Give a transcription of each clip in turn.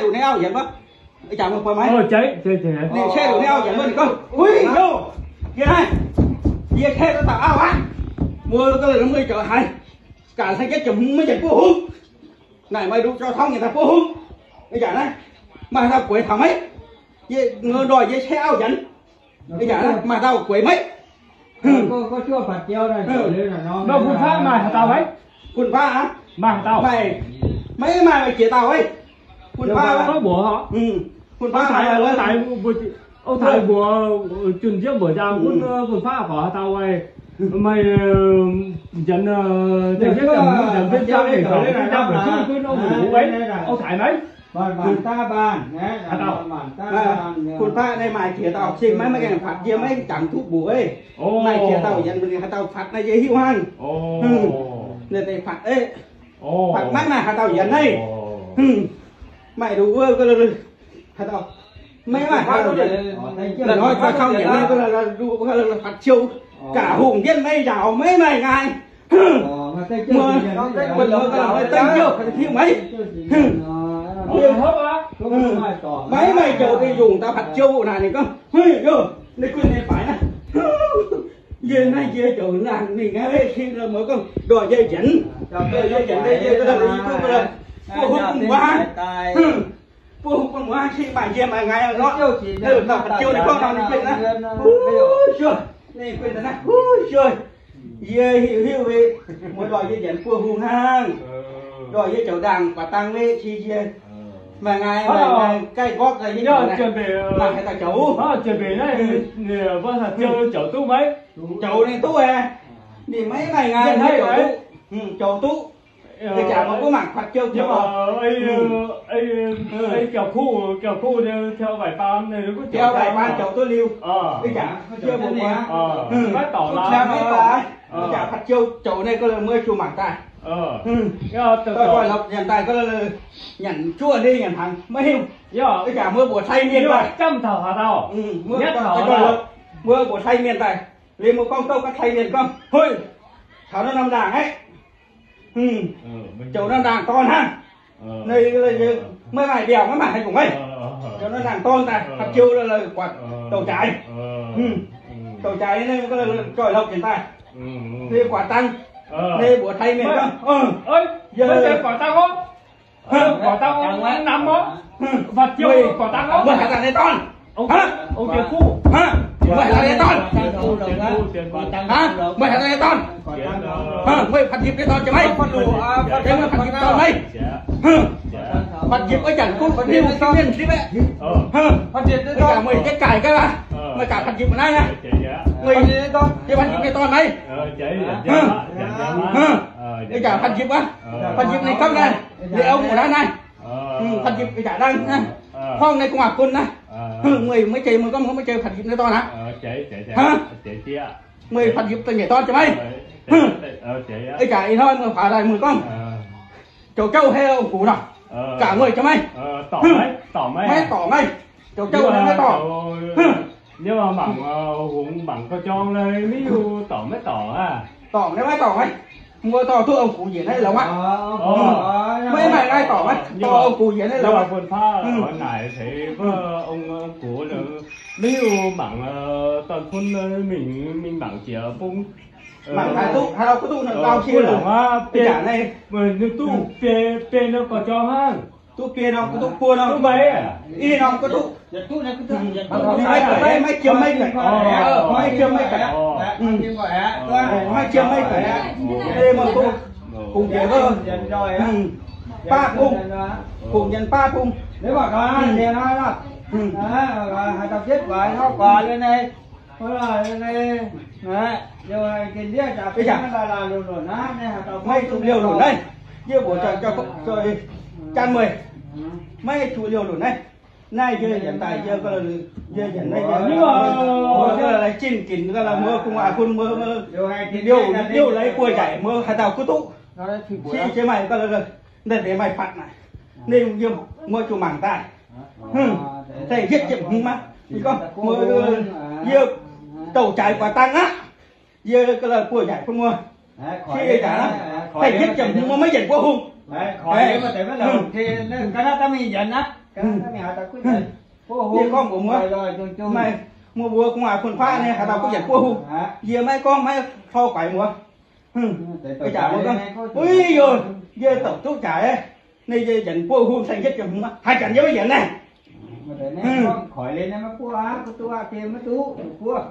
Ninh auv yienx wuov, jangx meih buatc maiv? Ninh caev duqv ninh auv yienx wuov, ninh gorngv, Uix, youh, yie naaiv, yie caev duqv dauh auv aqv. Mbuo ga'lei meih zoux haaix? Gaax ceng jienv ziepc hmz maiv yienc buov hungh. Naaic meih nduqc jauv torngv nyanc daaih buov hungh. Ih jaax naaiv maaih haaix dauh gueix taux maiv? Yie ndoih yie caev auv yienx. Ih jaax naaiv maaih dauh gueix maiv? Fun-faqv maaih haaix dauh maiv? Fun-faqv aqv, maaih, maiv maaih jiex dauh maiv? Fun-faqv mbuox, fun-faqv, ov taaix mbuox, junh jienv mbuox njaang gunv fun-faqv gorx haaix dauh, meih njanx njanx jienv njanx jienv jangv nzengc zoux jienv jangv nzengc duqv gunv ov hungh mbuox, ov taaix maiv? Fun-faqv naaiv maaih jiex dauh cing maiv, maiv gaengh fatv yie maiv jangx duqv mbuox. Maaih jiex dauh yienx haaix dauh fatv naaiv yie hiuv hnangv. Fatv, fatv maiv maaih haaix dauh yienx naaiv. Maaih nduqc wuov haaix dauh, maiv maaih haaix dauh yienx. La'hnoi za'gengh yienx fatv ciou, gaax hungh jienv maiv njaaux maiv maaih nqaai. Maiv maaih joux deix yungh daaih fatv ciou naaic ninh gorngv, Huiv, youh, ninh gunv ninh faix naaiv. Yie naaiv yie joux naanc mingh naaiv, mbuo gorngv ndoih yie yienx, ndoih yie yienx, yie buov hungh wuov, buov hungh bun muoz cing maaih yie maaih nqaai lorqc. Fatv ciou ninh gorngv nor ninh guen naaiv, huiv, ninh guen naaiv, huiv, yie hiuv hiuv, mbuo ndoih yie yienx buov hungh hnangv. Ndoih yie joux ndaangc buatc dangh weqv cing yie maaih nqaai, maaih nqaai gaih nqorqv, maaih haaix dauh joux, joux duqv maiv? Joux ninh duqv aqv. Ninh maiv maaih nqaai, joux duqv. Ih jaax mbuo mangc fatv ciou joux, tiaux kuv, tiaux kuv, tiaux waaic baan joux duqv liuz. Ih jaax fatv ciou joux, ih jaax fatv ciou joux naaiv mbuo zuqc mangc daaih. Nyanc daaih gorngv nyanc juov ndeic nyanc hnaangx maiv hiuv. Ih jaax mbuo mbuoqc cai mienh daaih, mbuo mbuoqc cai mienh daaih, liuz mbuo gorngv douv gorngv cai mienh gorngv, Huiv, taux naaiv norm ndaangc aeqv, joux norm ndaangc dorn hnangv. Maiv maaih mbiaauc, maiv maaih haaix nyungc maiv. Joux norm ndaangc dorn daaih fatv ciou buatc douc jaaix. Douc jaaix naaiv joih lorqc jienv daaih, ninh buatc dangh, ninh mbuox cai mienh gorngv, Yie buatc dangh oc. Buatc dangh oc, namx oc. Fatv ciou buatc dangh oc. Meih haaix dauh nyei dorn? Meih haaix dauh nyei dorn? Meih haaix dauh nyei dorn? Meih fatv Njipc nyei dorn jiex maiv? Meih fatv Njipc dorn maiv? Fatv Njipc wuov janx gunv mienh mienh zipv aeqv. Meih jangx meih jienv gaaix gaav aqv. Meih gaax fatv Njipc naaiv aqv. Meih fatv Njipc nyei dorn maiv? Meih jangx fatv Njipc aqv. Fatv Njipc ninh gapv naaiv, ninh auv muoc naaiv naaiv. Fatv Njipc jangx dangh naaiv, horngh naaiv gu'nguaaz bun naaiv. Meih maiv jiex, meih gorngv meih maiv jiex fatv Njipc nyei dorn aqv. Meih fatv Njipc daaih nyeic dorn jiex maiv? Ih jaax ih hnoi meih huaax daaih meih gorngv, zoux jauv hei ong-gux nor, gaax meih jiex maiv? Maiv dorngc maiv? Zoux jauv maiv dorngc. Mangc hungx mangc gauh jorng, maiv hiuv dorngc maiv dorngc aqv. Dorngc nyei maiv dorngc maiv? Mbuo dorh duqv ong-gux njiec naaiv lorqc aqv. Maiv maaih nqaai dorngc maiv? Dorh ong-gux njiec naaiv lorqc aqv. Naaic ceix ong-gux, maiv hiuv mangc dorn-fun mingh, mingh mangc jiex bung. Mangc haaix duqv, haaix dauh duqv nor gauh cin lorqc. Duqv biei nor gauh jorng hnangv. Duqv biei nor, duqv buo nor, i nor gauh duqv. Maiv jiem maiv gaic, maiv jiem maiv gaic, maiv jiem maiv gaic. Kungx njiec baav bung, kungx njiec baav bung. Maiv zuqc liouh lunc naaiv, yie mbuox janx meih, maiv zuqc liouh lunc naaiv. Naaiv yie yienx daaih, yie, yie yienx naaiv, yie lai jin ginx, mbuo gu'nguaaz bun mbuo, liouh, liouh leiz buo njaaic mbuo haaix dauh gunv duqv. Cin jiex maaih, naaiv deix maaih fatv naaic, ninh yiem mbuo zuqc mangc daaih. Daaih hietv ziepc hmz maiv? Yie gorngv, yie douc jaaix guaax dang aqv. Yie buo njaaic bun mbuo. Daaih hietv ziepc hmz mbuo maiv yienc buov hungh. Yie gorngv mbuox muoz, maaih muoz-mbuo gu'nguaaz fun-faqv nyei haaix dauh kuv yienc buov hung. Yie maiv gorngv maiv tor guaix muoz. Ih jaax muoz gorngv, uix yoh, yie douc duqv jaax, ninh yie yienc buov hung saeng-yietv jiex hungh, haaix zanc yie maiv yienc naaiv.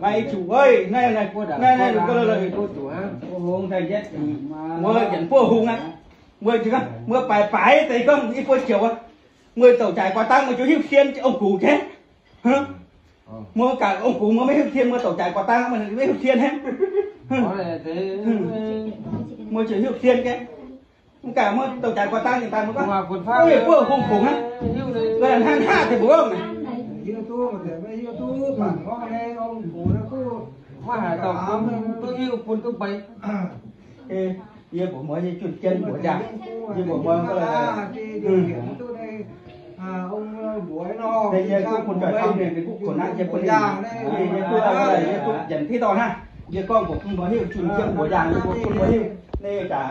Maiv zuqc, naaiv, naaiv, muoz yienc buov hung aqv. Muoz, muoz baaix baaix deix gorngv i buo ziouc, muoz douc jaaix guaax dangv muoz ziouc hiuv sien ong-gux jienv. Muoz gaax ong-gux muoz maiv hiuv sien, muoz douc jaaix guaax dangv muoz maiv hiuv sien hnangv. Muoz ziouc hiuv sien jienv. Mv gaax muoz douc jaaix guaax dangv nyei daaih muoz gorngv, buov hung kungx hnangv. Hnangv hnangv deix mbuo gorngv, maiv haaix dauh duqv hiuv bun duqv mbeix. Yie mbuox muoz, yie junh jienv mbuox ndaangc. Yie mbuox muoz, yie duqv bun juoih camv mienh, ninh kuv koux naqv yie bun ninh. Yie duqv, yie duqv yienc tov dorh hnangv. Yie gorngv mbuox bun muoz hiuv, junh jienv mbuox ndaangc, yie mbuox bun muoz hiuv. Ninh jaax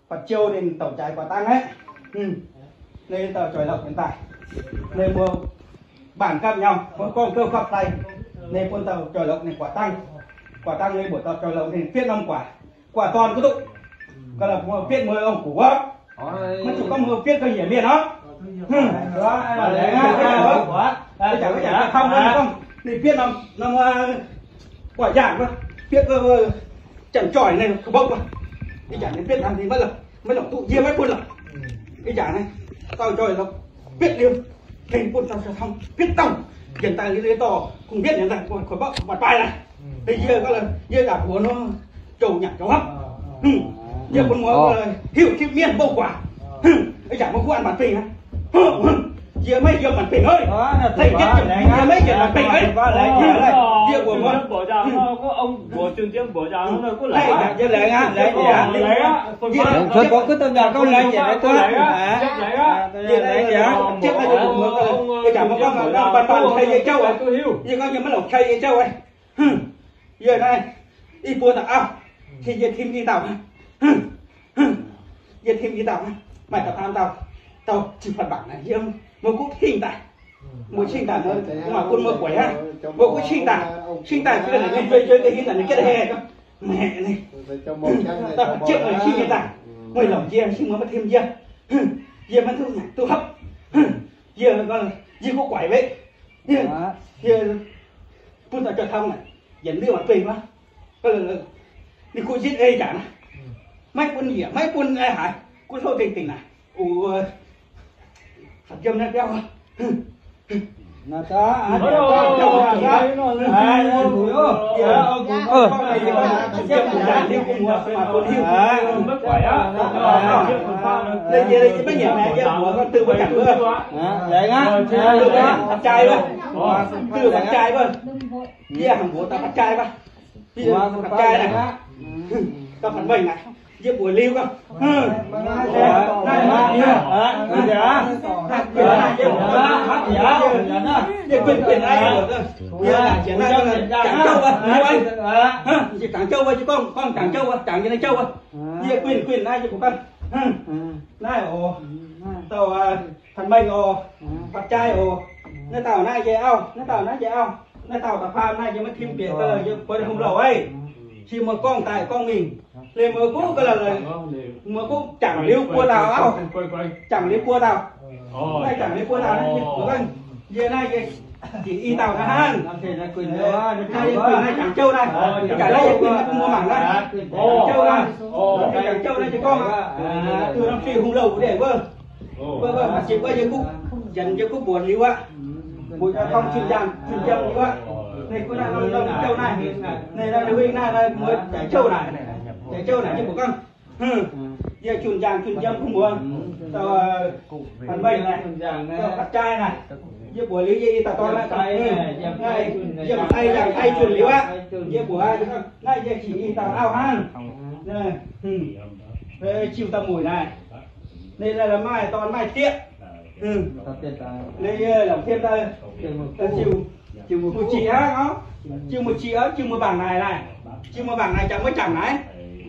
ba'jiou ninh douc jaaix guaax dangv aqv. Ninh dauh joix lorqc ninh daaih, ninh mbuo mbaanc gapv nyau, mbuo gorngv gouv gapv daaih, ninh bun dauh joix lorqc ninh guaax dangv. Guaax dangv ninh mbuox dauh joix lorqc ninh bietv norm guaax, guaax dorn kuv duqv. Ga'naaiv mbuo bietv muoz ong-gux wuov, maiv zuqc gorngv mbuo bietv ga'nyiec mienh orqc. Ninh bietv norm, norm guaax yaangh wuov, bietv wuov, janx-joih ninh ka'mbouv wuov. Ih jaax ninh bietv hnangv ninh maiv longc, maiv longc duqv, yie maiv bun lorqc. Ih jaax naaiv dauh joih lorqc, bietv liuz, ninh bun dauh joux tong bietv dauh, yienc daaih liuz dorh kungx mbietv yienc daaih, kuonx mbopv buatc baaih naaic. Yie, yie yaac mbuox nor, jouh nyanc jouh hopv. Yie bun muoz hiuv tipv mienh mbouv guaax. Ih jaax mbuo kuv an maanc bingh aqv. Yie maiv yiem maanc bingh aqv. Yie maiv yiem maanc bingh aqv. Yie mbuox muoz, yie laengz aqv, laengz aqv. Yie laengz aqv. Yie laengz aqv. Yie laengz aqv. Yie jaax mbuo gorngv, baan baan cai yie jauv aqv. Yie gorngv yie maiv longc cai yie jauv aqv. Yie naaiv, ih buo dauh auv, yie tim i dauh. Yie tim i dauh, maaih dauh faam dauh, dauh ziux fatv mbaangc naaiv yiem, mbuo guv cingv daaih. Mbuo cingv daaih, mbuo maaih bun mbuo guaix aqv. Mbuo guv cingv daaih, cingv daaih, ninh njuei njuei deix hin daaih ninh jienv heh gorngv, maeqv ninh, dauh ziepv ninh cingv nyei daaih, meih longc yie, cingv mbuo maiv tim yie. Yie maiv duqv nyanc duqv hopv. Yie, yie guv guaix weic, yie bun dauh joux tong naaic yienc liuz maanc bingh wuov. Ninh kuv nzitv ei jaax naaiv, maiv bun yiec, maiv bun ei haaix, guv hlo dingh dingh naaic. Ov, yiem naaiv biauv. Yie hnangv mbuox dauh ba'jai wuov, dauh ba'jai naaic, yie mbuox liuz gorngv, naaiv, naaiv, yie guinh guinh naaiv, yie jangx jouv wuov, yie jangx jouv wuov, yie gorngv, gorngv jangx jouv wuov, jangx yie naaiv jouv wuov, yie guinh guinh naaiv, yie mbuox gorngv, naaiv oc, dauh Tan Mengh oc, ba'jai oc, naaiv dauh naaiv yie auv, naaiv dauh naaiv yie auv, naaiv dauh da'faam naaiv yie maiv tim bieqc, yie buatc hungh louh aiv. Cin muoz gorngv daaih gorngv mingh, liuz muoz guv ga'naaiv, muoz guv jangx liuz buo dauh auv, jangx liuz buo dauh, naaiv jangx liuz buo dauh naaiv, yie naaiv yie jangx i dauh naaiv hnangv. Naaiv yie guinh naaiv jangx jouv naaiv, jangx naaiv yie guinh naaiv bun muoz mangc naaiv, jangx jouv naaiv, jangx jouv naaiv yie gorngv aqv, duqv norm fih hungh louh wuov deix wuov, wuov maaih zipv wuov yie guv, janx yie guv mbuox liuz aqv. Mbuo jauv gorngv junh njang junh njang liuz aqv. Ninh guv naaiv norm jouv naaiv, ninh naaiv ninh winh naaiv muoz jangx jouv naaic, jangx jouv naaic yie mbuox gorngv, yie junh njang junh njang bun muoz, dauh Tan Mengh naaic, dauh ba'jai naaic, yie mbuox liuz yie i dauh dorn naaiv, yie mbuox ai njang ai junh liuz aqv. Yie mbuox naaiv yie jangx i dauh auv hnangv. Ziux dauh muic naaic, ninh maaih dorn maaih dieqv. Ninh yie longc tien daaih, ziux, ziux muoz-qiex hnangv orv, ziux muoz-qiex orv, ziux muoz-mbaangc naaic naaic, ziux muoz-mbaangc naaic jangx maiv jangx naaic.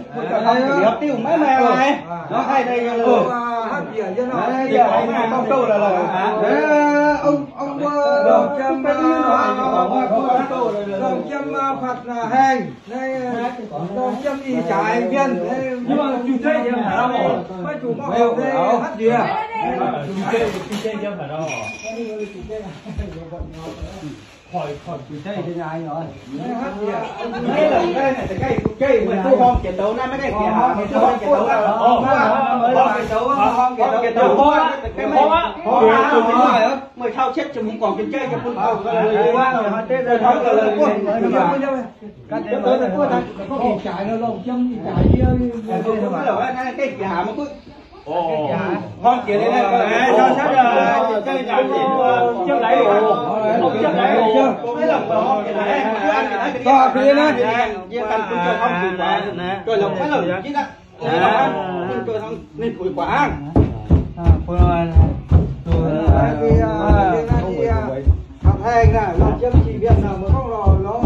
Liuz diuh maiv maaih haaix, nor haih daaih yiem loh. Yie gorngv gouv lorqc. Ong, ong mbuo, lorngh jiem, lorngh jiem fatv naaic haengh, lorngh jiem ih jaaix mienh, maiv zuqc maiv horpc haaix njiec. Meih tau cietv ziepc hmz guangc jiem-jeiv yiem bun taux ga'leuh. Ninh puix guaax hnangv. Hnangv naaiv, lorz jienv qiex mbienc naaic, meih gorngv lorz, lorz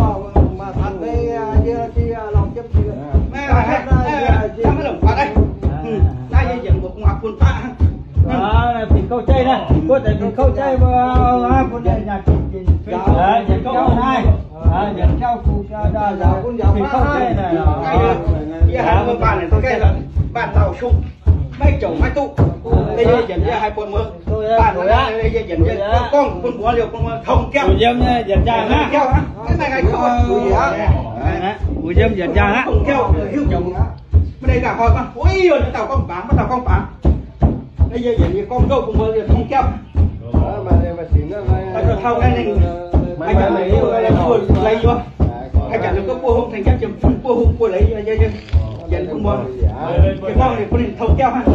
maaih taux mei, yie qiex lorz jienv qiex mbienc. Naaiv yie yienc mbuo gu'nguaaz bun baqv hnangv. Bieqc kouv jaiv naaiv, mbuo deix bieqc kouv jaiv mbuo, bun nyaah jiex, yienc gouv naaiv, yienc jauv fu, bieqc kouv jaiv naaic, yie haiz mbuo baanh naaic, baanh lauh sung, maiv jouc maiv duqv. Yie yienc yie haiz buatc muoz, baanh yie yienc yie gorngv bun mbuo liouh bun mbuo tong jauv. Yiem yienc jaa hnangv. Mbuo yiem yienc jaa hnangv. Tong jauv hiuv jauv. Maiv deix ganh hnoi gorngv, ui, dauh gorngv baac, maiv dauh gorngv baac. Naaiv yie yienc yie gorngv nzouv bun mbuo liouh tong jauv. Taux naaiv ninh, haaix zanc ninh duqv lai yuoz, haaix zanc ninh duqv buov hung tengx jauv jiem, buov hung buov leiz, yienc bun mbuo, yie gorngv ninh bun ninh tong jauv hnangv.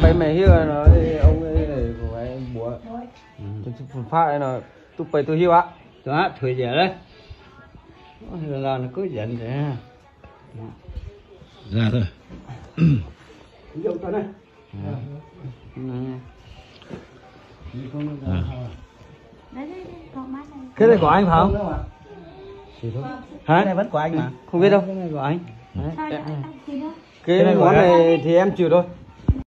Maiv hiuv nor, mbuox fun-faqv nor, duqv beiv duqv hiuv aqv. Tuix njiec, lauh ninh kuv yienc njiec. Cái này của anh phải không? Hả? Cái này vẫn của anh mà. Không biết đâu. Cái này của anh. Cái món này thì em chịu thôi.